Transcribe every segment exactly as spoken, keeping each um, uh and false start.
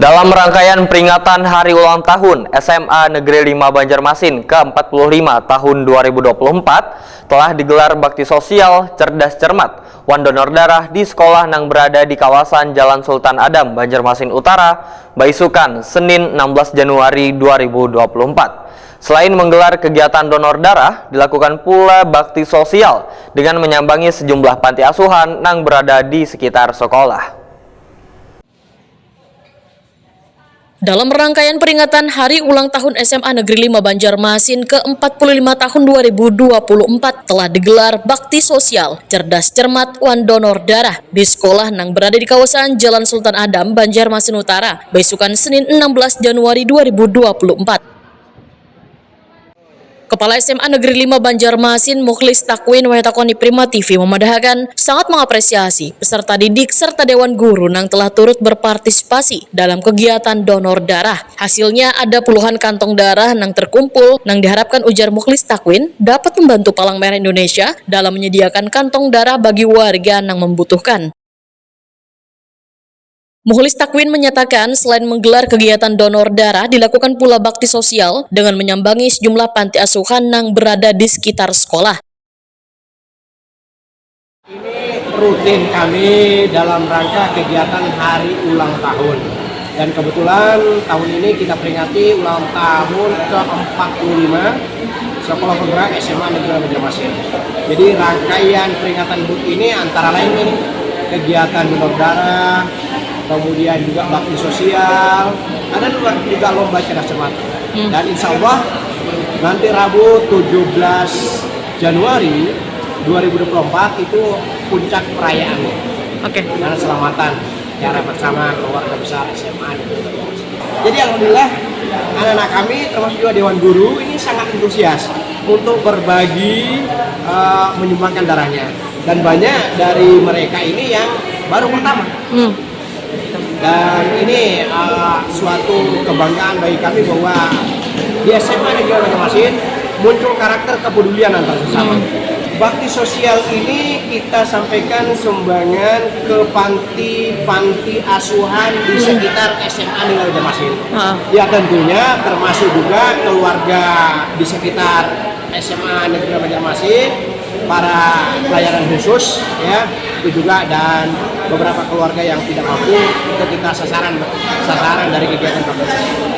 Dalam rangkaian peringatan Hari Ulang Tahun S M A Negeri lima Banjarmasin ke empat puluh lima tahun dua ribu dua puluh empat, telah digelar bakti sosial cerdas cermat wan donor darah di sekolah nang berada di kawasan Jalan Sultan Adam, Banjarmasin Utara, baisukan Senin enam belas Januari dua ribu dua puluh empat. Selain menggelar kegiatan donor darah, dilakukan pula bakti sosial dengan menyambangi sejumlah panti asuhan nang berada di sekitar sekolah. Dalam rangkaian peringatan Hari Ulang Tahun S M A Negeri lima Banjarmasin ke empat puluh lima tahun dua ribu dua puluh empat, telah digelar bakti sosial cerdas cermat wan donor darah di sekolah nang berada di kawasan Jalan Sultan Adam, Banjarmasin Utara, baisukan Senin enam belas Januari dua ribu dua puluh empat. Kepala S M A Negeri lima Banjarmasin, Mukhlis Takwin, wayah takoni Prima T V, memadahakan sangat mengapresiasi peserta didik serta dewan guru nang telah turut berpartisipasi dalam kegiatan donor darah. Hasilnya, ada puluhan kantong darah nang terkumpul, nang diharapkan, ujar Mukhlis Takwin, dapat membantu Palang Merah Indonesia dalam menyediakan kantong darah bagi warga nang membutuhkan. Mukhlis Takwin menyatakan, selain menggelar kegiatan donor darah, dilakukan pula bakti sosial dengan menyambangi sejumlah panti asuhan nang berada di sekitar sekolah. Ini rutin kami dalam rangka kegiatan hari ulang tahun. Dan kebetulan tahun ini kita peringati ulang tahun ke empat puluh lima Sekolah Penggerak S M A Negeri Banjarmasin. Jadi, rangkaian peringatan hut ini antara lain ini kegiatan donor darah, kemudian juga bakti sosial, ada juga, juga lomba cerdas cermat. Hmm. Dan insya Allah nanti Rabu tujuh belas Januari dua ribu dua puluh empat itu puncak perayaannya. Oke. Okay. Dan selamatan cara bersama keluarga besar S M A. Jadi alhamdulillah anak-anak kami termasuk juga dewan guru ini sangat antusias untuk berbagi, uh, menyumbangkan darahnya, dan banyak dari mereka ini yang baru pertama. Hmm. Dan ini uh, suatu kebanggaan bagi kami bahwa di S M A Negeri Banjarmasin muncul karakter kepedulian antar sesama. Hmm. Bakti sosial ini kita sampaikan sumbangan ke panti-panti asuhan di sekitar S M A Negeri Banjarmasin. Uh. Ya, tentunya termasuk juga keluarga di sekitar S M A Negeri Banjarmasin, para pelayanan khusus, ya, itu juga, dan beberapa keluarga yang tidak mampu itu kita sasaran sasaran dari kegiatan kami.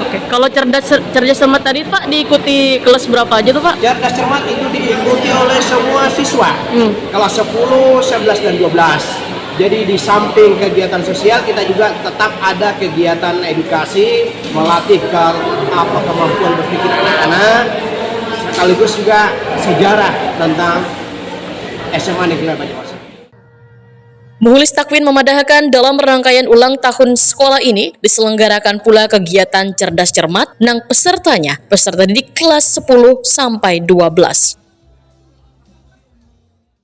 Oke, kalau cerdas cerdas cermat tadi, Pak, diikuti kelas berapa aja tuh, Pak? Cerdas cermat itu diikuti oleh semua siswa. Hmm. Kelas sepuluh, sebelas, dan dua belas. Jadi di samping kegiatan sosial, kita juga tetap ada kegiatan edukasi, melatih ke apa kemampuan berpikir anak-anak, sekaligus juga sejarah tentang S M A Negeri Banjarmasin. Muhulis Takwin memadahakan, dalam rangkaian ulang tahun sekolah ini diselenggarakan pula kegiatan cerdas cermat nang pesertanya peserta didik kelas sepuluh sampai dua belas.